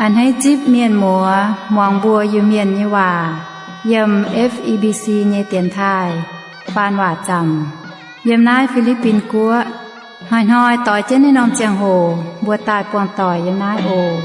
A'hneiv zipv mienh muoz muangx mbuo Iu-Mienh nyei waac yiem F E B C nyei dienx taaih faan waac zaamc yiem naaiv Fi^li^bin Guoqv. Hnoi-hnoi doix jienv naaiv norm ziangh hoc mbuo daaih buangh doic yiem naaiv oc.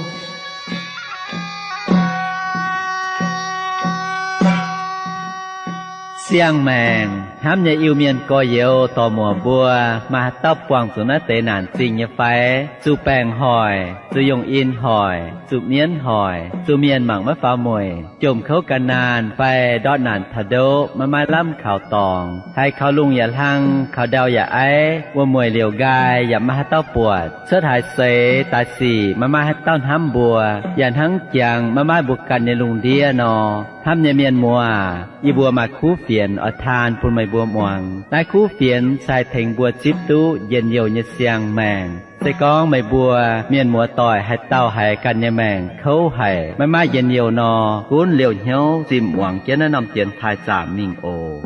Siang-maengc hnamv nyei Iu-Mienh gorx-youz dorc-muoc mbuo, maaih haaix dauh buangh zuqc naaiv deix naanc zingh nyei fai? Zuqc baengc hoic, zuqc yungh in hoic, zuqc mienv hoic, zuqc mienh mangc maiv faaux mueic, jomc kouv gan naanh fai ndortv naanc taux ndoqv maiv maaih lamh kaux dorngx, haiz kaux lungh yaac hlang, kaux ndau yaac aiv, wuom-mueic liouc nqaai yaac maiv maaih haaix dauh buatc, cuotv haaix seix daaih sic maiv maaih haaix dauh hnamv mbuo, yaac hnangv jangx maiv maaih mbuo ganh nyei lungh ndiev nor. Hnamv nyei mienh muoz, yie mbuo maaih kuv fienx oix taan bun meih mbuo muangx. Naaiv kuv fienx se haih tengx mbuo zipv duqv njien-youh nyei siang-maengc. Se gorngv meih mbuo mienh muoz doic haaix dauh haiz ganh nyei maengc kouv haic, maiv maaih njien-youh nor, gunv liouh hnyouv zinh muangx jienv naaiv norm dienx taaih zaamc mingh oc.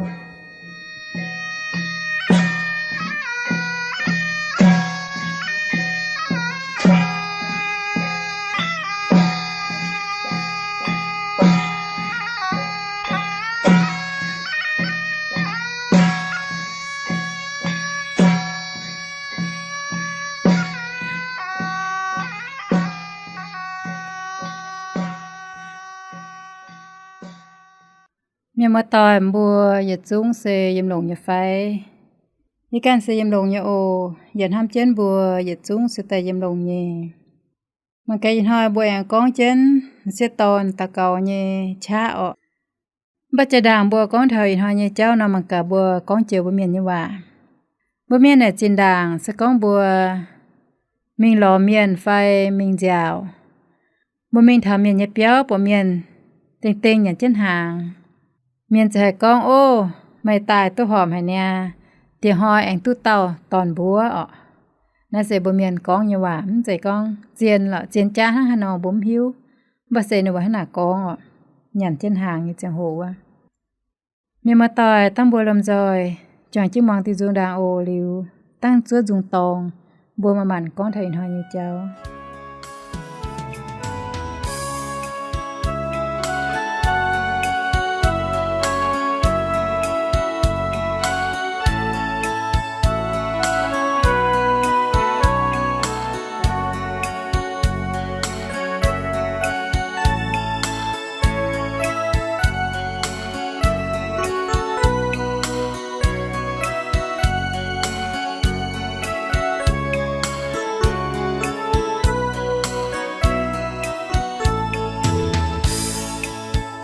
Mienh muoz-doic mbuo yietc zungv se yiem longx nyei fai? Yie ganh se yiem longx nyei oc. Yie hnamv jienv mbuo yietc zungv se daaih yiem longx nyei. Mangc gaax ih hnoi mbuo aengx gorngv jienv m'sieqv dorn daux gaux nyei qaqv orqc. Mv baac jaa ndaangc mbuo gorngv taux ih hnoi nyei jauv nor, mangc gaax mbuo gorngv joux mbuo mienh nyei waac. Mbuo mienh naaic zinh ndaangc se gorngv mbuo mingh lorz mienh fai mingh nziaauc, mbuo mingh taux mienh nyei biauv buatc mienh dengh dengh nyanc jienv hnaangx, mienh ziouc haih gorngv, Ov, meih daaih duqv horpc haic niaa. Dieh hnoi aengx duqv dauh dorn mbuo orqc. Naaiv se mbuo mienh gorngv nyei waac, mv zeiz gorngv zien lorqc, zien jaav hnangv haaix nor mbuo mv hiuv. Mv baac se ninh mbuo hnangv naaic gorngv orqc, nyanc jienv hnaangx nyei ziangh hoc wuov. Mienh muoz-doic, dangh mbuo lomh nzoih juangc jienv muangx diuh nzung ndaangc oc. Liuz dangh zuov nzung dorngx, mbuo manc-manc gorngv taux ih hnoi nyei jauv.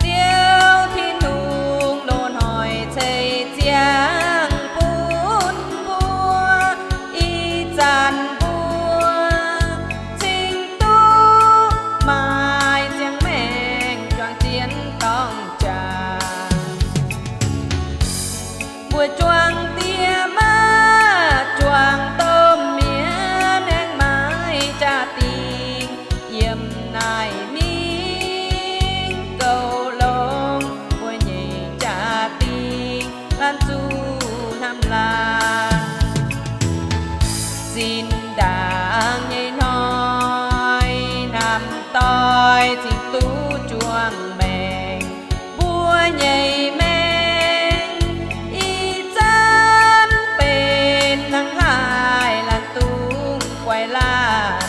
Ziouv Tin-Hungh loz-hnoi ceix ziangx bun mbuo, ih zanc mbuo cingx duqv maaih ziangh maengc juangc jienv dorngh jaax. Mbuo juangc diex maac juangc domh mienh aengx maaih jaa-dingh yiem naaiv mingh goux longx mbuo nyei jaa-dingh laanh zuqc hnamv laanh. Zinh ndaangc nyei hnoi hnamv doic cingx duqv juangc maengc, mbuo nyei maengc ih zanc benx hnangv haaix laanh dungz guaix laanh.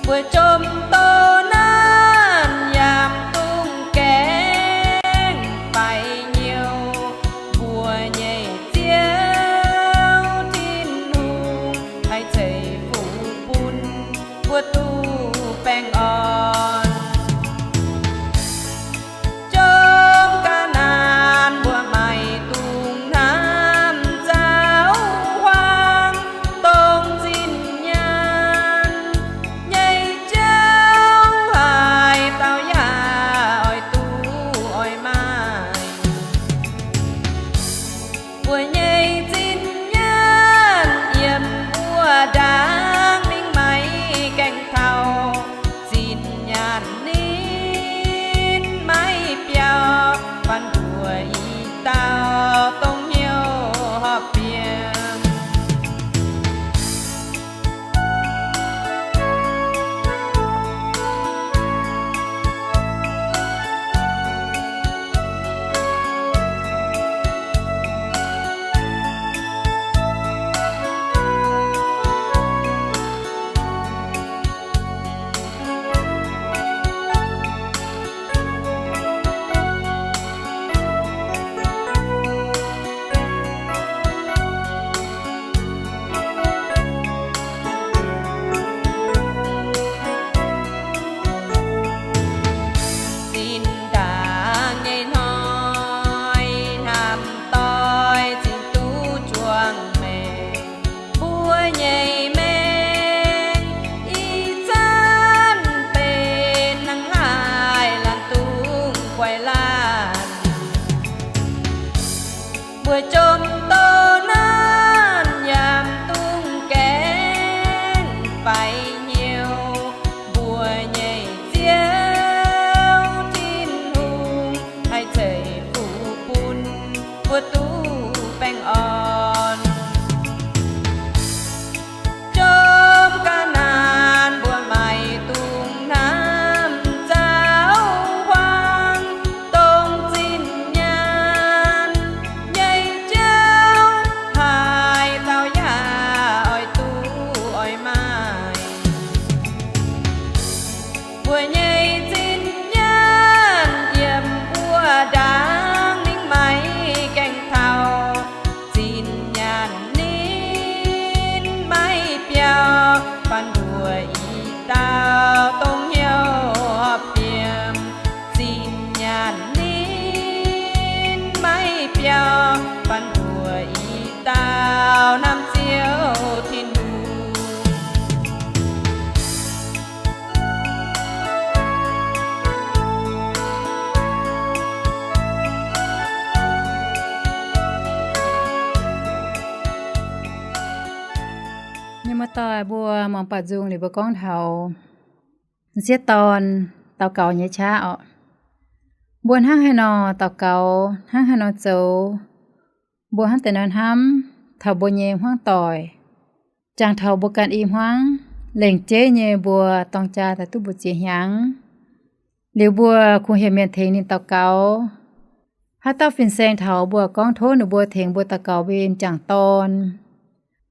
Mbuo jomc doz naanc yaac dungx gaengh faix nyouz, mbuo nyei Ziouv Tin-Hungh haih ceix fuqv bun mbuo duqv baengh orn. Jomc ga'naanh mbuo maaih dungz hnamv nzauh huaang, dongh zinh nyaanh nyei jauv haaix dauh yaac oix duqv oix maaih. Mbuo nyei zinh nyaanh yiem wuov ndaangc mingh maiv gaengh taux, zinh nyaanh ninh maiv biaux, faanh mbuo ih dauh dongh hnyouv horpc bieqc. Doic mbuo muangx baaux nzung liuz mbuo gorngv taux m'sieqv dorn daux gaux nyei qaqv orqc. Mbuo hnangv haaix nor daux gaux, hnangv haaix nor zoux, mbuo hnangv deix nor hnamv taux mbuo nyei hmuangv doic, jangx taux mbuo ganh i hmuangv, lengc jeiv nyei mbuo dorng jaa daaih duqv mbu'ziex hnyangx. Liuz mbuo kungx heuc mienh tengx ninh daux gaux. Haaix dauh fin-saeng taux mbuo gorngv tov ninh mbuo tengx mbuo daux gaux mbuo m'jangc dorn.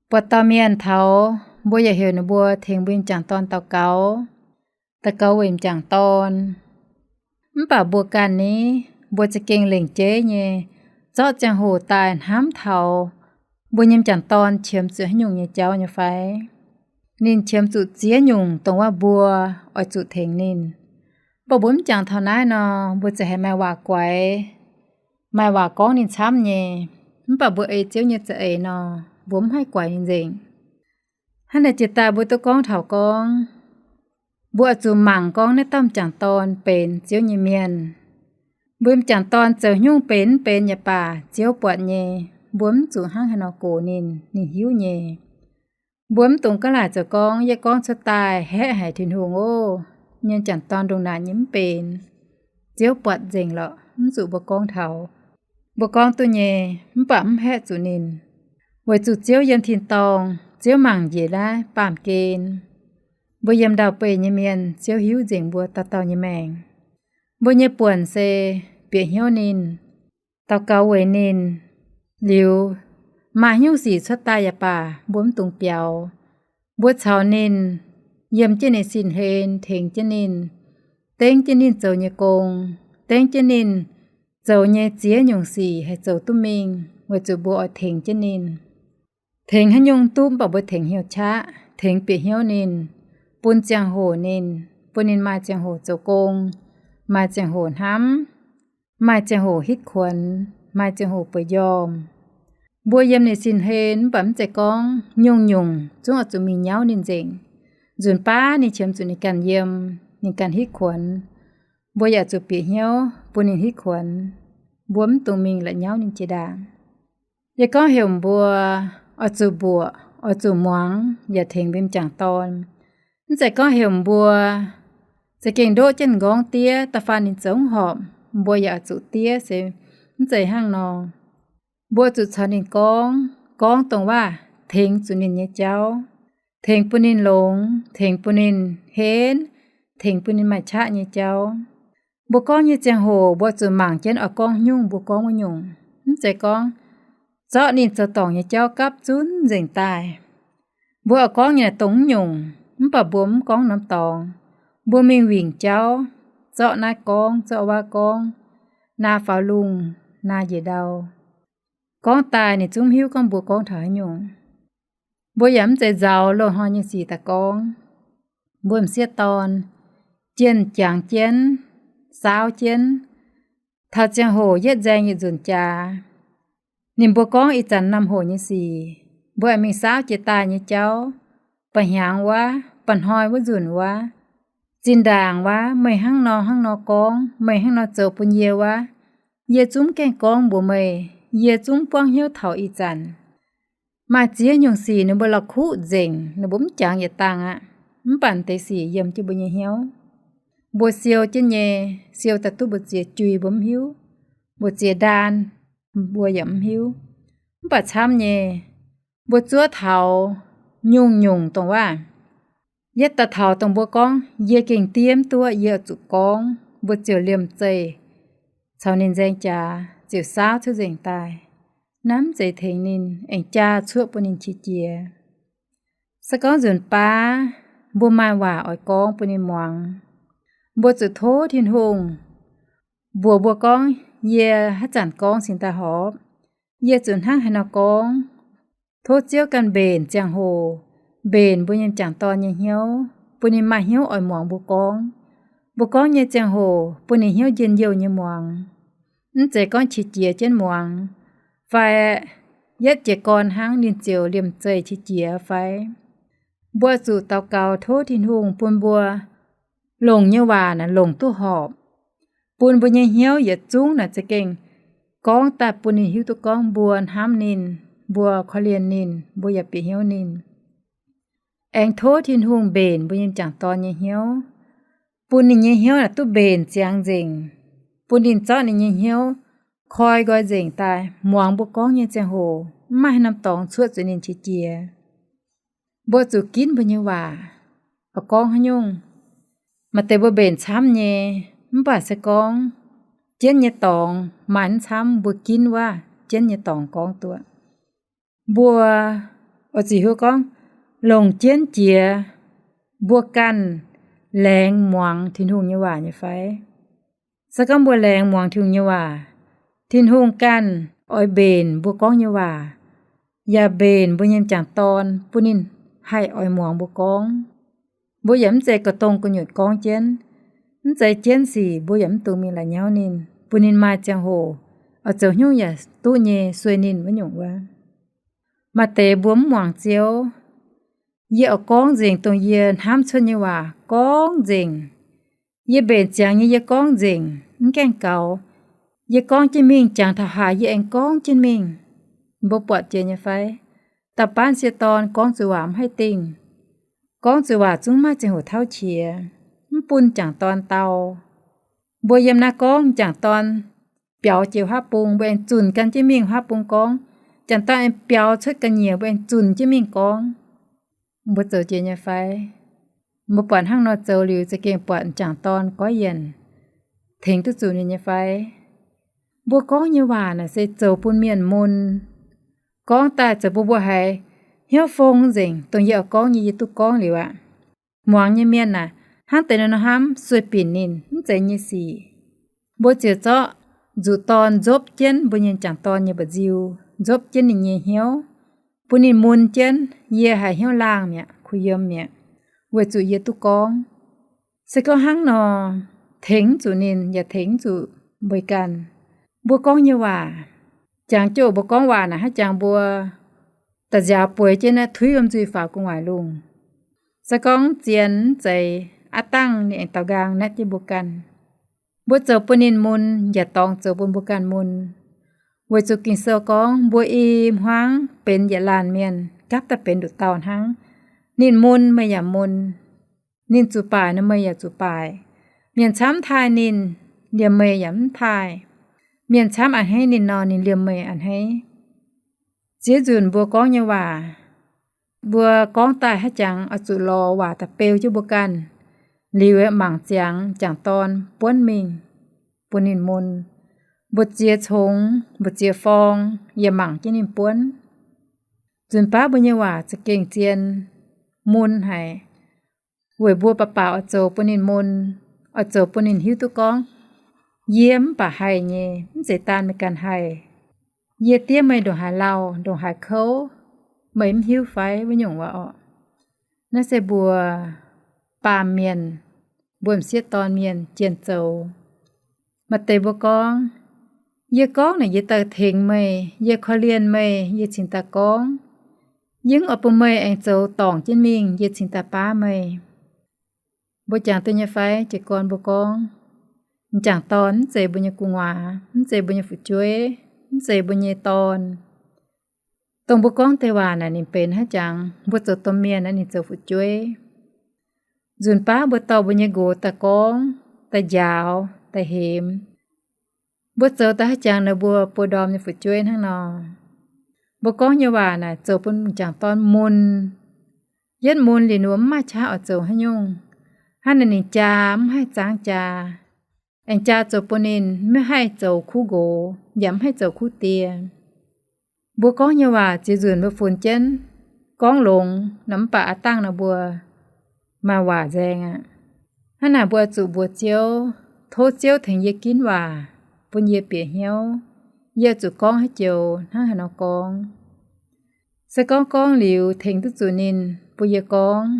Buatc dauh mienh taux mbuo yaac heuc ninh mbuo tengx mbuo m'jangc dorn daux gaux, daux gaux weic m'jangc dorn. Mv baac mbuo ganh ni, mbuo za'gengh lengc jeiv nyei zorqv ziangh hoc daaih hnamv taux mbuo nyei m'jangc dorn qiemx zuqc haaix nyungc nyei jauv nyei fai? Ninh qiemx zuqc ziex nyungc dongh wuov mbuo oix zuqc tengx ninh. Mv baac mbuo mv jangx taux naaiv nor, mbuo ziouc haiz maaih waac guaix, maaih waac gorngv ninh camv nyei. Mv baac mbuo ei Ziouv nyei za'eix nor, mbuo mv haih guaix ninh nzengc. Hnangv naaic jiex daaih mbuo duqv gorngv taux gorngv, mbuo oix zuqc mangc gorngv naaiv dauh m'jangc dorn benx Ziouv nyei mienh. Mbuo m'jangc dorn zoux haaix nyungc benx mv benx yaac baac, Ziouv buatc nyei. Mbuo mv zuqc hnangv haaix nor gox ninh, ninh hiuv nyei. Mbuo mv dungx gaav laaic zoux gorngv, yie gorngv cuotv daaih haeqv haic Tin-Hungh ov, nyei m'jangc dorn ndongc naaic nyei mv benx. Ziouv buatc nzengc lorqc, mv zuqc mbuo gorngv taux. Mbuo gorngv duqv nyei, mv baac mv haeqv zuqc ninh, weic zuqc Ziouv yiem tin-dorngh, Ziouv mangc njiec naaiv baamh gen. Mbuo yiem ndau-beih nyei mienh, Ziouv hiuv nzengc mbuo dauh dauh nyei maengc. Mbuo nyei buonc se bieqc hnyouv ninh, daux gaux weic ninh, liuz maaih haaix nyungc sic cuotv daaih yaac baac mbuo mv dungx biaux. Mbuo caux ninh, yiem jienv ninh sin-hlen tengx jienv ninh, dengv jienv ninh zoux nyei gong, dengv jienv ninh zoux nyei ziex nyungc sic haih zoux duqv mingh, weic zuqc mbuo oix tengx jienv ninh. Tengx haaix nyungc duqv, mv baac mbuo tengx hnyouv qaqv, tengx bieqc hnyouv ninh, bun ziangh hoc ninh, bun ninh maaih ziangh hoc zoux gong, maaih ziangh hoc hnamv, maaih ziangh hoc hitv kuonx, maaih ziangh hoc bueix njormh. Mbuo yiem ninh sin-hlen, mv baac mv zeiz gorngv nyungc-nyungc zungv oix zuqc mingh nyauv ninh nzengc. Nzunc baav ninh qiemx zuqc ninh ganh yiem, ninh ganh hitv kuonx, mbuo yaac zuqc bieqc hnyouv bun ninh hitv kuonx. Mbuo mv dungx mingh la'nyauv ninh jiex ndaangc. Yie gorngv heuc mbuo oix zuqc mbuoqc, oix zuqc muangx yaac tengx mbuo m'jangc dorn. Mv zeiz gorngv heuc mbuo za'gengh ndoqv jienv m'nqorngv diev, da'faanh ninh zoux mv horpc, mbuo yaac oix zuqc diev se mv zeiz hnangv nor. Mbuo zuqc caux ninh gorngv, gorngv dongh waac tengx zuqc ninh nyei jauv, tengx bun ninh longx, tengx bun ninh henv, tengx bun ninh maaih qaqv nyei jauv. Mbuo gorngv nyei ziangh hoc mbuo zuqc mangc jienv oix gorngv nyungc mbuo gorngv wuov nyungc. Mv zeiz gorngv zorqv ninh zoux dorngc nyei jauv gapv zunv nzengc daaih. Mbuo oix gorngv nyei naaic dongh wuov nyungc, mv baac mbuo mv gorngv norm dorngx. Mbuo mingh wingc jauv, zorqv naaiv gorngv, zorqv wuov gorngv, naaiv faaux lungh, naaiv njiec ndau. Gorngv daaih ninh zungv mv hiuv gorngv mbuo gorngv taux haaix nyungc. Mbuo yaac mv zeiz nzauz loz-hnoi nyei sic daaih gorngv. Mbuo m'sieqv dorn jienh jangx jienv, saauv jienv, taux ziangh hoc yietv nzaeng yietc nzunc jaax, ninh mbuo gorngv ih zanc naamh hoc nyei sic, mbuo aengx mingh saauv jiex daaih nyei jauv, ba'hnyangx wuov, ba'hnoi wuov nzunc wuov, zinh ndaangc wuov, meih hnangv nor hnangv nor gorngv, meih hnangv nor zoux bun yie wuov, yie zungv gaengh gorngv mbuox meih, yie zungv buangv hnyouv taux ih zanc. Maaih ziex nyungc sic ninh mbuo la'kuqv nzengc, ninh mbuo mv jangx yietc dangh aqv. Mv baac deix sic yiem jienv mbuo nyei hnyouv. Mbuo siou jienv nyei, siou daaih duqv mbu'ziex jui mbuo mv hiuv, mbu'ziex ndaan mbuo yaac mv hiuv. Mv baac camv nyei, mbuo zuov taux nyungc-nyungc dongh waac. Yietv daaih taux dongh mbuo gorngv, yie gengh diev mv duqv, yie oix zuqc gorngv, mbuo ziouc liemh zeih caux ninh nzaeng jaax ziouc saauv cuotv nzengc daaih. Naaiv mv zeiz tengx ninh, aengx jaa cuoqv bun ninh qiex jiez. Se gorngv nzunc baav mbuo maaih waac oix gorngv bun ninh muangx, mbuo zuqc tov Tin-Hungh mbuox mbuo gorngv, yie haaix zanc gorngv cingx daaih horpc, yie zuqc hnangv haaix nor gorngv. Tov Ziouv ganh mbenc ziangh hoc, mbenc mbuo nyei m'jangc dorn nyei hnyouv, bun ninh maaih hnyouv oix muangx mbuo gorngv. Mbuo gorngv nyei ziangh hoc bun ninh hnyouv njien-youh nyei muangx, mv zeiz gorngv qiex jiez jienv muangx, fai yietv jiez gorn hnangv ninh ziouc liemh zeih qiex jiez fai. Mbuo zuqc daux gaux tov Tin-Hungh bun mbuo longc nyei waac naaic longc duqv horpc, bun mbuo nyei hnyouv yietc zungv naaic za'gengh gorngv daaih bun ninh hiuv duqv gorngv mbuo hnamv ninh, mbuo korv-lienh ninh, mbuo yaac bieqc hnyouv ninh. aengx tov Tin-Hungh mbenc mbuo nyei m'jangc dorn nyei hnyouv, bun ninh nyei hnyouv naaic duqv mbenc ziangx nzengc, bun ninh zorqv ninh nyei hnyouv koi nqoi nzengc daaih muangx mbuo gorngv nyei ziangh hoc mv maaih haaix norm dorngx cuotv zuqc ninh qiex jiez. Mbuo zuqc ginv mbuo nyei waac, oix gorngv haaix nyungc. Maaih deix mbuo mbenc camv nyei, mv baac se gorngv jienv nyei dorngx maaih mv camv, mbuo ginv wuov jienv nyei dorngx gorngv duqv. Mbuo oix zuqc hiuv gorngv longc jienv jiex mbuo ganh laengz muangx Tin-Hungh nyei waac nyei fai? Se gorngv mbuo laengz muangx Tin-Hungh nyei waac, Tin-Hungh ganh oix mbenc mbuo gorngv nyei waac, yaac mbenc mbuo nyei m'jangc dorn bun ninh haih oix muangx mbuo gorngv. Mbuo yaac mv zeiz ga'dongh gu'nyuoz gorngv jienv, mv zeiz jienv sic mbuo yaac mv dungx mingh la'nyauv ninh, bun ninh maaih ziangh hoc oix zoux haaix nyungc yaac duqv nyei sueih ninh wuov nyungc wuov. Maaih deix mbuo mv muangx Ziouv, yie oix gorngv nzengc dongh yie hnamv cuotv nyei waac gorngv nzengc. Yie mbenc ziangx nyei yie gorngv nzengc, mv gaengh gaux. Yie gorngv jienv mingh, jangx taux haaix yie aengx gorngv jienv mingh. Mbuo buatc jiex nyei fai? Dauh baav m'sieqv dorn gorngv zuiz waac mv haih dingh. Gorngv zuiz waac zungv maiv ziangh hoc tauv qiex, mv bun m'jangc dorn dau. Mbuo yiem naaiv gorngv, m'jangc dorn biaux jiex huaav bung, mbuo aengx zunc gan jienv mingh huaav bung gorngv. M'jangc dorn aengx biaux cuotv ga'nyiec, mbuo aengx zunc jienv mingh gorngv. Mbuo zoux jiex nyei fai? Mbuo buatc hnangv nor zoux liuz za'gengh buatc m'jangc dorn goiv yienc, tengx duqv zuqc ninh nyei fai? Mbuo gorngv nyei waac naaic se zoux bun mienh mun. Gorngv daaih zoux bun mbuo haiz hnyouv fong nzengc, dongh yie oix gorngv nyei yie duqv gorngv liuz aqv. Muangx nyei mienh naaic hnangv deix nor hnamv sueih binc ninh, mv zeiz nyei sic. Mbuo ziouc zorqv nzuqc dorn nzopv jienv mbuo nyei m'jangc dorn nyei mba'nziu, nzopv jienv ninh nyei hnyouv, bun ninh mun jienv, yie haiz hnyouv laangh mi'aqv, kuh yiem mi'aqv, weic zuqc yie duqv gorngv. Se gorngv hnangv nor, tengx mv zuqc ninh yaac tengx mv zuqc mbuo ganh. Mbuo gorngv nyei waac, jangx jouh mbuo gorngv waac naaic hnangv jangx mbuo da'nziaaux bueix jienv naaiv tuiv wuom nzuih faaux gu'nguaaic lungh. Se gorngv zien mv zeiz, aav dangh ninh aengx daaux nqaang naetv jienv mbuo ganh. Mbuo zoux bun ninh mun yaac dorngx zoux bun mbuo ganh mun. Weic zuqc Ging-Sou gorngv mbuo i hmuangv benx yietc laanh mienh gapv daaih benx nduqc dauh hnangv. Ninh mun meih yaac mun. Ninh zuqc baaic nor meih yaac zuqc baaic. Mienh camv taaih ninh, liemh meih yaac mv taaih. Mienh camv a'hneiv ninh nor, ninh liemh meih a'hneiv. Ziex nzunc mbuo gorngv nyei waac, mbuo gorngv daaih hnangv jangx oix zuqc lorz waac da'beu jienv mbuo ganh. Liuz mangc ziangx m'jangc dorn buonv mingh, bun ninh mun. Mbu'ziex congx, mbu'ziex forng yaac mangc jienv ninh buonv. Nzunc baav mbuo nyei waac za'gengh zien, mun haic. Weic mbuo baac baac oix zoux bun ninh mun, oix zoux bun ninh hiuv duqv gorngv, yie mv baac haih nyei, mv zeiz daanh meih ganh haih. Yie diev meih ndongc haaix lauh, ndongc haaix kouv, meih mv hiuv fai? Wuov nyungc waac orqc. Naaiv se mbuo baamh mienh, mbuo m'sieqv dorn mienh jienh zoux. Maaih deix mbuo gorngv, yie gorngv naaic yie daaih tengx meih, yie korv-lienh meih, yie cingx daaih gorngv. Yie mv oix bun meih aengx zoux dorngc jienv mingh, yie cingx daaih baav meih. Mbuo jangx duqv nyei fai? Jiez gorn mbuo gorngv, m'jangc dorn mv zeiz mbuo nyei gu'nguaaz, mv zeiz mbuo nyei fu'jueiv, mv zeiz mbuo nyei dorn. Dongh mbuo gorngv deix waac naaic ninh benx hnangv jangx, mbuo zoux domh mienh naaic ninh zoux fu'jueiv. Nzunc baav mbuo dorh mbuo nyei nqox daaih gorngv, daaih njaaux, daaih hemx. Mbuo zoux daaih hnangv jangx naaic mbuo buo ndorm nyei fu'jueiv hnangv nor. Mbuo gorngv nyei waac naaic zoux bun m'jangc dorn mun. Yietv mun liuz ninh mbuo mv maaih qaqv oix zoux haaix nyungc. Hnangv naaic ninh jaa mv haih zaangv jaa. Aengx jaa zoux bun ninh mv haih zoux kuv nqox, yaac mv haih zoux kuv die. Mbuo gorngv nyei waac ziex nzunc mbuo funx jienv gorngv longx nor, mv baac aav dangh nor mbuo maaih waac nzaeng aqv. Hnangv naaic mbuo zuqc mbuox Ziouv, tov Ziouv tengx yie ginv waac, bun yie bieqc hnyouv, yie zuqc gorngv haaix joux hnangv haaix nor gorngv. Se gorngv gorngv liuz tengx duqv zuqc ninh bun yie gorngv,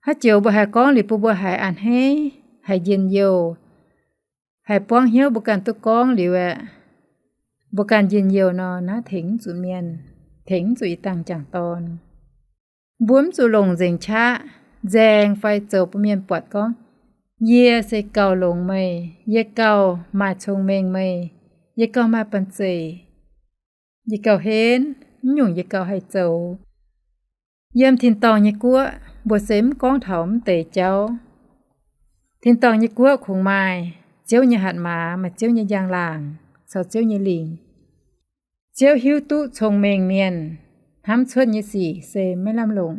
haaix joux mbuo haiz gorngv liuz bun mbuo haiz a'hneiv, haiz njien-youh, haiz buangv hnyouv mbuo ganh duqv gorngv liuz aeqv, mbuo ganh njien-youh nor, naaiv tengx mv zuqc mienh, tengx mv zuqc ih dangh m'jangc dorn. Mbuo mv zuqc longc nzengc qaqv nzaeng fai zoux bun mienh buatc gorngv, yie se gauh longx meih, yie gauh maaih cong-mengh meih, yie gauh maaih banh zeic, yie gauh henv, mv nyungc yie gauh haih zoux. Yiem tin-dorngh nyei guoqv mbuo se mv gorngv taux mv deix jauv. Tin-dorngh nyei guoqv kungx maaih Ziouv nyei hatc maaz, maaih Ziouv nyei njang-laangc caux Ziouv nyei lingc. Ziouv hiuv duqv cong-mengh mienh hnamv cuotv nyei sic se maiv lamh longc.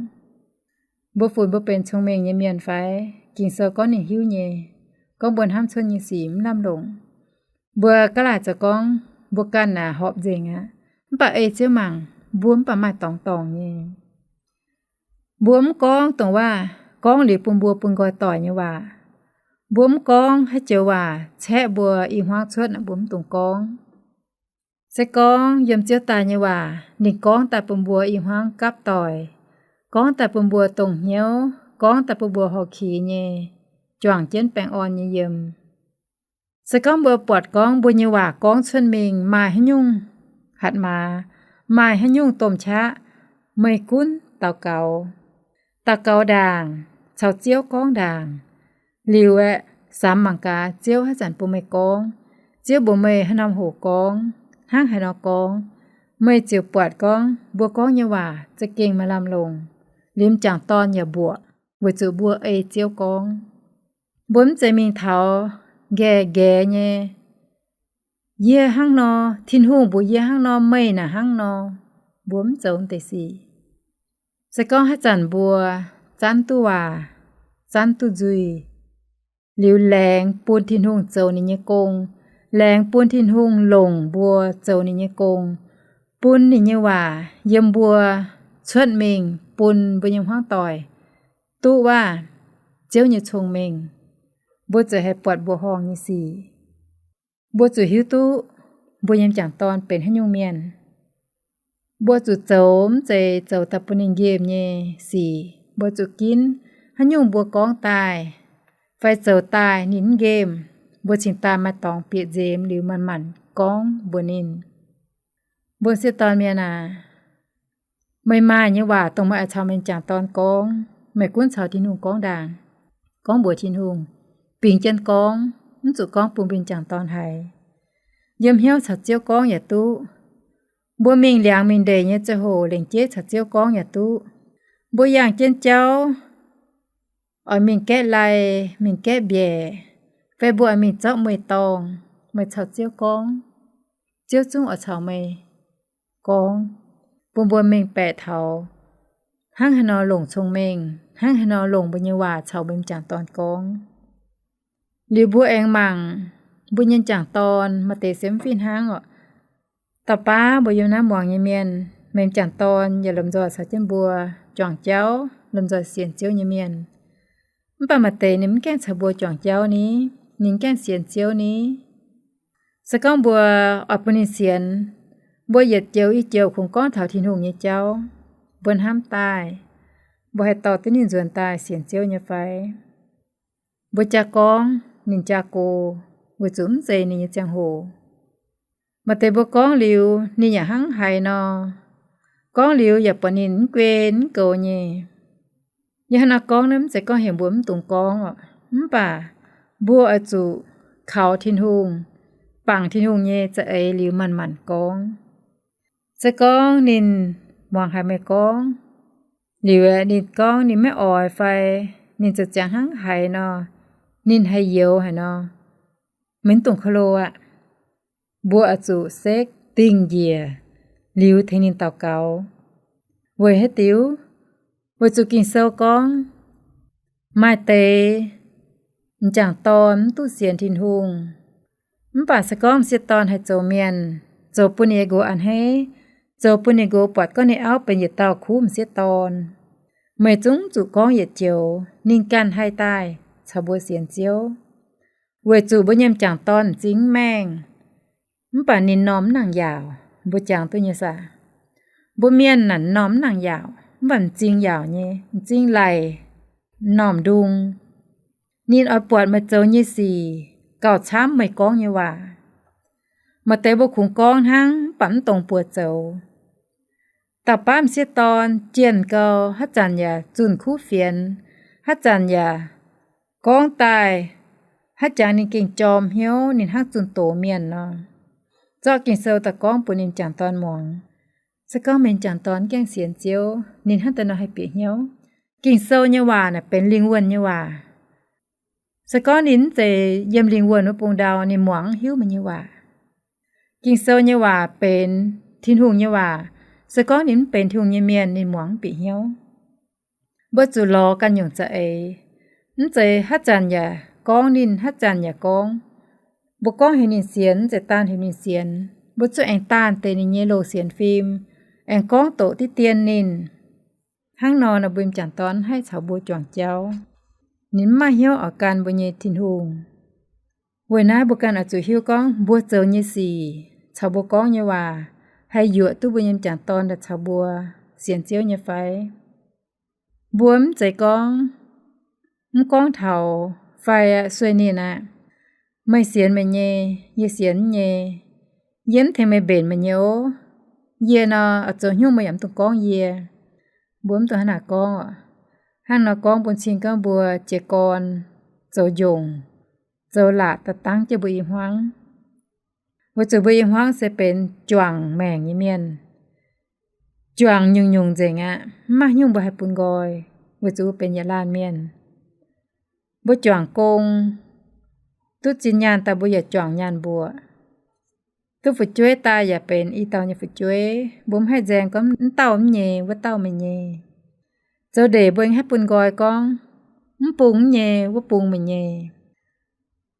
Mbuo funx mbuo benx cong-mengh nyei mienh fai? Ging-Sou gorngv ninh hiuv nyei, gorngv mbuo hnamv cuotv nyei sic mv lamh longc. Mbuo gaav laaic zoux gorngv mbuo ganh aac horpc nzengc aqv, mv baac ei Ziouv mangc mbuo mv baac maaih dorngx dorngc nyei. Mbuo mv gorngv dongh waac gorngv liuz bun mbuo bun nqoi doic nyei waac. Mbuo mv gorngv haaix joux waac caeqv mbuo i hmuangv cuotv, mbuo mv dungx gorngv. Se gorngv yiem Ziouv daaih nyei waac ninh gorngv daaih bun mbuo i hmuangv gapv doic, gorngv daaih bun mbuo dongh hnyouv, gorngv daaih bun mbuo horh kix nyei, juangc jienv baengh orn nyei yiem. Se gorngv mbuo buatc gorngv mbuo nyei waac gorngv cuotv mingh maaih haaix nyungc hatc maaz, maaih haaix nyungc domh qaqv, meih gunv daux gaux. Daux gaux ndaangc, caux Ziouv gorngv ndaangc. Liuz aeqv, samx mangc gaax Ziouv haaix zanc bun meih gorngv, Ziouv mbuox meih haaix norm hoc gorngv, hnangv haaix nor gorngv, meih ziouc buatc gorngv mbuo gorngv nyei waac za'gengh maaih lamh longc, liemh m'jangc dorn yaac mbuoqc, weic zuqc mbuo ei Ziouv gorngv. Mbuo mv zeiz mingh taux nqaeqv nqaeqv nyei, yie hnangv nor, Tin-Hungh mbuox yie hnangv nor, meih naaic hnangv nor. Mbuo mv zoux deix sic. Se gorngv haaix zanc mbuo zanv duqv waac, zanv duqv nzuih, liuz laengz bun Tin-Hungh zoux ninh nyei gong, laengz bun Tin-Hungh longc mbuo zoux ninh nyei gong, bun ninh nyei waac yiem mbuo cuotv mingh bun mbuo nyei hmuangv doic duqv waac, Ziouv nyei cong-mengh, mbuo ziouc haih buatc mbuoqc horngh nyei sic. Mbuo zuqc hiuv duqv mbuo nyei m'jangc dorn benx haaix nyungc mienh. Mbuo zuqc zoux mv zeiz zoux daaih bun ninh nqemh nyei sic. Mbuo zuqc ginv haaix nyungc mbuo gorngv daaih fai zoux daaih ninh mv nqemh, mbuo cingx daaih maaih dorngx bieqc nzemx liuz manc-manc gorngv mbuox ninh. Mbuo m'sieqv dorn mienh aac, meih maaih nyei waac dongh meih oix caux meih m'jangc dorn gorngv, meih gunv caux Tin-Hungh gorngv ndaangc, gorngv mbuox Tin-Hungh, bingx jienv gorngv, mv zuqc gorngv bun mbuo m'jangc dorn haiz. Yiem hnyouv caux Ziouv gorngv yaac duqv. Mbuo mingh liangx mingh ndeic nyei ziangh hoc lengc jeiv caux Ziouv gorngv yaac duqv. Mbuo yangh jienv jauv, oix mingh gaeqv lai, mingh gaeqv mbiaeqc, fai mbuo oix mingh zorqv mueiz-dorngh, meih caux Ziouv gorngv, Ziouv zungv oix caux meih gorngv, bun mbuo mengh baeqc taux hnangv haaix nor longc cong-mengh, hnangv haaix nor longc mbuo nyei waac caux mbuo m'jangc dorn gorngv. Liuz mbuo aengx mangc mbuo nyei m'jangc dorn maaih deix se mv fih hnangv oc. Dauh baav mbuo yiem naaiv muangx nyei mienh, meih m'jangc dorn yaac lomh nzoih caux jienv mbuo juangc jauv, lomh nzoih sienx Ziouv nyei mienh. Mv baac maaih deix ninh mv gaengh caux mbuo juangc jauv ni, ninh mv gaengh sienx Ziouv ni. Se gorngv mbuo oix bun ninh sienx, mbuo yietc joux i joux kungx gorngv taux Tin-Hungh nyei jauv, mbuo hnamv daaih, mbuo haih dorh duqv ninh nzuonx daaih sienx Ziouv nyei fai? Mbuo jaa gorngv, ninh jaa go, weic zuqc mv zeiz ninh nyei ziangh hoc. Maaih deix mbuo gorngv liuz, ninh yaac hnangv haiz nor. Gorngv liuz yaac buatc ninh mv guen mv goux nyei. Yie hnangv naaiv gorngv naaiv mv zeiz gorngv heuc mbuo mv dungx gorngv oc. Mv baac mbuo oix zuqc kaux Tin-Hungh, bangc Tin-Hungh nyei za'eix liuz manc-manc gorngv. Se gorngv ninh muangx haiz meih gorngv, liuz aeqv, ninh gorngv ninh maiv oix fai ninh zoux ziangx hnangv haaix nor, ninh haih youx haaix nor, meih mv dungx korv-lo aqv. Mbuo oix zuqc sekv dingh njiec liuz tengx ninh daux gaux. Weic haaix diuc? Weic zuqc Ging-Sou gorngv, maaih deix m'jangc dorn mv duqv sienx Tin-Hungh. Mv baac se gorngv m'sieqv dorn haih zoux mienh, zoux bun ninh nyei nqox a'hneiv, zoux bun ninh nqox buatc gorngv ninh auv benx yietc dauh kuv m'sieqv dorn, meih zungv zuqc gorngv yietc joux ninh ganh haih daaih caux mbuo sienx Ziouv. Weic zuqc mbuo nyei m'jangc dorn m'zing mv maengh, mv baac ninh m'normh mv nangc yaauc. Mbuo jangx duqv nyei saah? Mbuo mienh naaic m'normh mv nangc yaauc, mv baac m'zing yaauc nyei, m'zing laic, m'normh ndung. Ninh oix buatc meih zoux nyei sic gauh camv meih gorngv nyei waac. Maaih deix mbuo kungx gorngv hnangv, mv baac mv dongx buoz zoux. Dauh baav m'sieqv dorn jienh gau, haaix zanc yaac zunh kuv fienx, haaix zanc yaac gorngv daaih, haaix jangx ninh gengh jorm hnyouv, ninh hnangv zunh doz mienh nor. Zorqv Ging-Sou daaih gorngv bun ninh m'jangc dorn muangx. Se gorngv mienh m'jangc dorn mv gaengh sienx Ziouv, ninh hnangv daaih nor haih bieqc hnyouv? Ging-Sou nyei waac naaic benx lingh wuonh nyei waac. Se gorngv ninh mv zeiz yiem lingh wuonh wuov bung ndau, ninh muangx mv hiuv meih nyei waac. Ging-Sou nyei waac benx Tin-Hungh nyei waac. Se gorngv ninh mv benx Tin-Hungh nyei mienh, ninh muangx mv bieqc hnyouv. Mbuo zuqc lorz ganh nyungc za'eix. Mv zeiz haaix zanc yaac gorngv ninh, haaix zanc yaac gorngv. Mbuo gorngv heuc ninh sienx, mv zeiz daanh heuc ninh sienx. Mbuo zuqc aengx daanh deix ninh nyei loz sienx fim, aengx gorngv doqc diqv dien ninh. Hnangv nor, mbuo m'jangc dorn haih caux mbuo juangc jauv. Ninh mv maaih hnyouv oix gan mbuo nyei Tin-Hungh. Weic naaiv mbuo ganh oix zuqc hiuv gorngv mbuo zoux nyei sic caux mbuo gorngv nyei waac haih yuoqc duqv mbuo nyei m'jangc dorn daaih caux mbuo sienx Ziouv nyei fai. Mbuo mv zeiz gorngv, mv gorngv taux fai sueih ninh aqv. Meih sienx meih nyei, yie sienx nyei. Yie mv tengx meih mbenc meih nyei ov. Yie nor, oix zoux haaix nyungc meih yaac mv dungx gorngv yie. Mbuo mv dungx hnangv naaic gorngv oc. Hnangv nor gorngv bun cing gorngv mbuo jiez gorn zoux njongc, zoux laatc daaih dangv jienv mbuo i hmuangv. Weic zuqc mbuo i hmuangv se benx juangc maengc nyei mienh. Juangc nyungc-nyungc nzengc aqv. Mv maaih haaix nyungc mbuo haih bun nqoi, weic zuqc mbuo benx yietc laanh mienh. Mbuo juangc gong, duqv zinh nyaanh daaih mbuo yaac juangc nyaanh mbuoqc. Duqv fu'jueiv daaih yaac benx i dauh nyei fu'jueiv. Mbuo mv haih nzaeng gorngv mv dauh mv nyei, wuov dauh meih nyei. Zoux ndeic mbuo mv haih bun nqoi gorngv mv bung mv nyei, wuov bung meih nyei.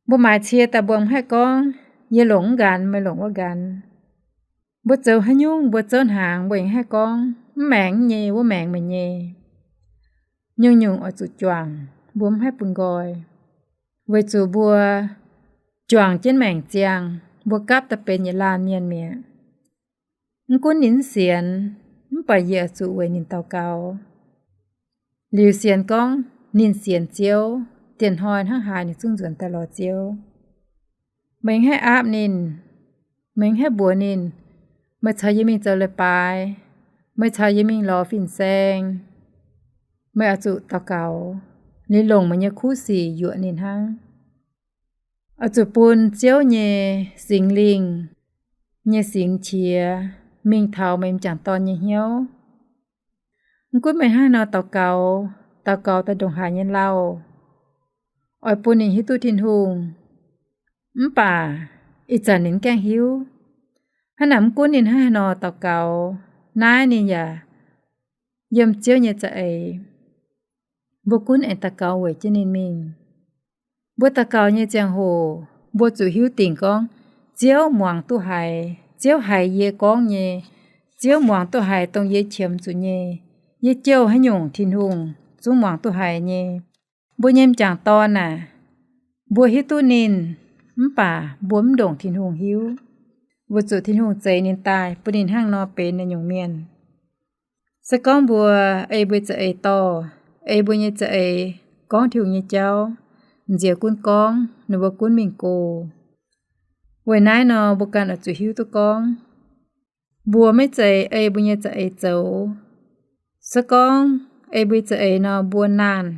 Mbuo maaiz cie daaih mbuo mv haih gorngv, yie longc mv nqanx, meih longc wuov nqanx. Mbuo zoux haaix nyungc, mbuo zouv hnaangx, mbuo mv haih gorngv mv maengx mv nyei, wuov maengx meih nyei. Nyungc-nyungc oix zuqc juangc, mbuo mv haih bun nqoi. Weic zuqc mbuo juangc jienv maengc ziangh, mbuo gapv daaih benx yietc laanh mienh mi'aqv. Mv gunv ninh mv sienx, mv baac yie oix zuqc weic ninh daux gaux. Liuz sienx gorngv ninh sienx Ziouv, dienh hnoi hnangv haaix ninh zungv nzuonx daaih lorz Ziouv. Meih mv haih aapv ninh, meih mv haih mbuox ninh, meih caux yie mingh zoux leiz-baaix, meih caux yie mingh lorz fin-saeng. Meih oix zuqc daux gaux, liuz longc meih nyei kuv sic yuoqc ninh hnangv. Oix zuqc bun Ziouv nyei Singx Lingh nyei singx qiex mingh taux meih m'jangc dorn nyei hnyouv. Mv gunv meih hnangv haaix nor daux gaux, daux gaux daaih ndongc haaix nyei lauh, oix bun ninh hiuv duqv Tin-Hungh, mv baac ih zanc ninh mv gaengh hiuv. Hnangv naaic mv gunv ninh hnangv haaix nor daux gaux, naaiv ninh yaac yiem Ziouv nyei za'eix. Mbuo gunv aengx daux gaux weic jienv ninh mingh. Mbuo daux gaux nyei ziangh hoc mbuo zuqc hiuv dingc gorngv, Ziouv muangx duqv haiz, Ziouv haiz yie gorngv nyei, Ziouv muangx duqv haiz dongh yie qiemx zuqc nyei. Yie jouh haaix nyungc Tin-Hungh zungv muangx duqv haiz nyei. Mbuo nyei m'jangc dorn aah, mbuo hiuv duqv ninh, mv baac mbuo mv ndongc Tin-Hungh hiuv, weic zuqc Tin-Hungh zeix ninh daaih bun ninh hnangv nor benx naaiv nyungc mienh. Se gorngv mbuo ei mbuo za'eix dorh, ei mbuo nyei za'eix gorngv Tin-Hungh nyei jauv, nziex gunv gorngv, ninh mbuo gunv mingh go. Weic naaiv nor mbuo ganh oix zuqc hiuv duqv gorngv, mbuo maiv zeiz ei mbuo nyei za'eix zoux. Se gorngv ei mbuo za'eix nor, mbuo naanh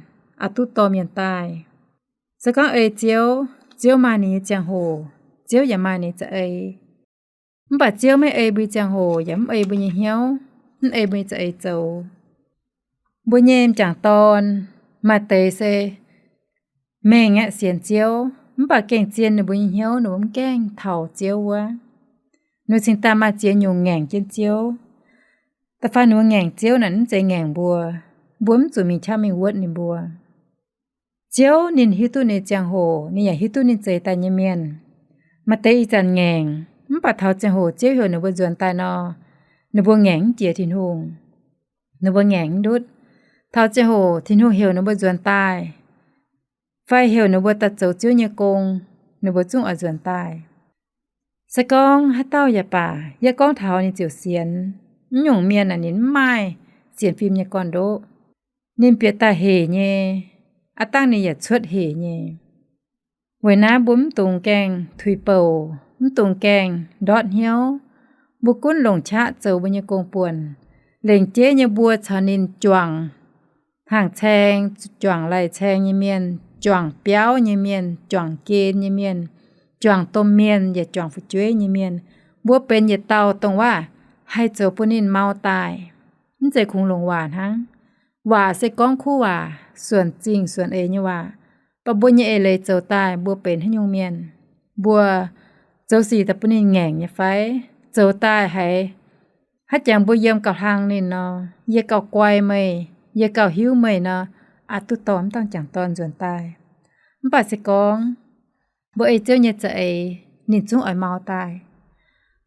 aqc duqv dorh mienh daaih. Se gorngv ei Ziouv, Ziouv maaih ninh nyei ziangh hoc, Ziouv yaac maaih ninh za'eix. Mv baac Ziouv maiv ei mbuo ziangh hoc yaac mv ei mbuo nyei hnyouv, mv ei mbuo nyei za'eix zoux. Mbuo nyei m'jangc dorn maaih deix se mengh aqv sienx Ziouv, mv baac gengh zien ninh mbuo nyei hnyouv, ninh mbuo mv gaengh taux Ziouv wuov. Ninh cingx daaih maaih ziex nyungc ngaengc jienv Ziouv. Da'faanh ninh mbuo ngaengc Ziouv naaic mv zeiz ngaengc mbuo. Mbuo mv zuqc mingh qaqv mingh wuotv ninh mbuo. Ziouv ninh hiuv duqv ninh nyei ziangh hoc, ninh yaac hiuv duqv ninh zeix daaih nyei mienh. Maaih deix ih zanc ngaengc, mv baac taux ziangh hoc Ziouv heuc ninh mbuo nzuonx daaih nor, ninh mbuo ngaengc mv jiex Tin-Hungh. Ninh mbuo ngaengc mv ndutv. Taux ziangh hoc Tin-Hungh heuc ninh mbuo nzuonx daaih, fai heuc ninh mbuo daaih zoux Ziouv nyei gong, ninh mbuo zungv oix nzuonx daaih. Se gorngv haaix dauh yaac baac, yie gorngv taux ninh ziouc sienx. Mv nyungc mienh aah, ninh mv maaih sienx fim nyei gorn-ndoqv. Ninh bieqc daaih hec nyei, aav dangh ninh yaac cuotv hec nyei. Weic naaiv mbuo mv dungx gaengh tuix bouc, mv dungx gaengh ndortv hnyouv. Mbuo gunv longc qaqv zoux mbuo nyei gong-buonc, lengc jeiv nyei mbuo caux ninh juangc hnaangx-caeng, juangc lai-caeng nyei mienh, juangc biauv nyei mienh, juangc gen nyei mienh, juangc domh mienh yaac juangc fu'jueiv nyei mienh. Mbuo benx yietc dauh dongh waac haih zoux bun ninh mau daaih. Mv zeiz kungx longc waac hnangv. Waac se gorngv kuv waac, suonc zingh suonc eix nyei waac. Mv baac mbuo nyei eix leiz zoux daaih, mbuo benx haaix nyungc mienh? Mbuo zoux sic daaih bun ninh ngaengc nyei fai? Zoux daaih haiz haaix jangx mbuo yiem gauh hlang ninh nor, yie gauh guai meih, yie gauh hiuv meih nor, aqc duqv dorh mv dangh jangc dorn nzuonx daaih. Mv baac se gorngv mbuo ei Ziouv nyei za'eix, ninh zungv oix mau daaih.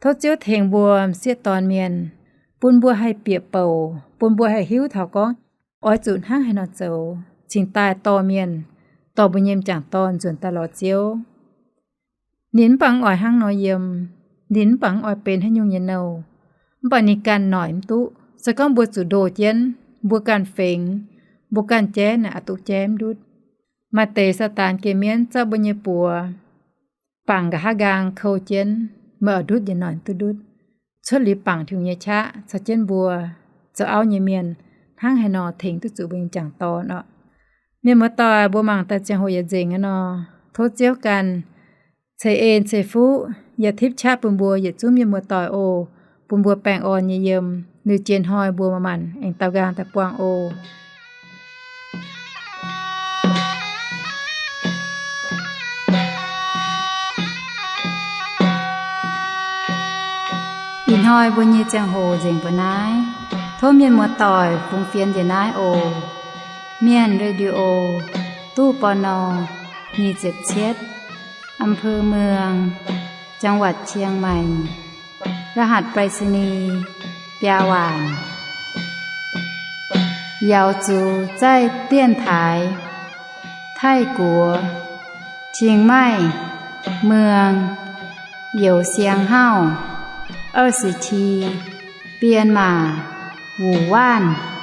Tov Ziouv tengx mbuo m'sieqv dorn mienh, bun mbuo haih bieqc bouc, bun mbuo haih hiuv taux gorngv oix zuqc hnangv haaix nor zoux cingx daaih dorh mienh, dorh mbuo nyei m'jangc dorn nzuonx daaih lorz Ziouv. Ninh mv baac mv oix hnangv nor yiem, ninh mv baac mv oix benx haaix nyungc nyei nouh, mv baac ninh ganh noic mv duqv. Se gorngv mbuo zuqc ndoh jienv, mbuo ganh fengx, mbuo ganh jaiv naaic, aqc duqv jaiv mv ndutv. Maaih deix Saadaan geh mienv zorqv mbuo nyei buoz bangc nqa'haav nqaang kou jienv, meih oix ndutv yaac noic mv duqv ndutv. Cuotv liuz bangc Tin-Hungh nyei qaqv caux jienv mbuo zoux auv nyei mienh, hnangv haaix nor tengx duqv zuqc mbuo nyei m'jangc dorn orqc? Mienh muoz-doic, mbuo mangc daaih ziangh hoc yietc nzengc aqv nor, tov Ziouv ganh ceix en ceix fuqv yaac tipv qaqv bun mbuo yietc zungv mienh muoz-doic oc, bun mbuo baengh orn nyei yiem. Liuz jiex hnoi mbuo manc-manc aengx daaux nqaang daaih buangh oc. Ih hnoi mbuo nyei ziangh hoc nzengc mbuo naaiv. Tov mienh muoz-doic fungx fienx njiec naaiv oc. Mienh Radio, ตู้ ปณ. nyic ziepc cietv, อำเภอเมือง จังหวัดเชียงใหม่ รหัสไปรษณีย์ biaa waanc. Yaux zuqc zaih dienx taaix Taiv-Guoqv, Chiang Mai, Muang, Youz Siang Hauv, 二十七, Bienh Maac, Wuc Waanc.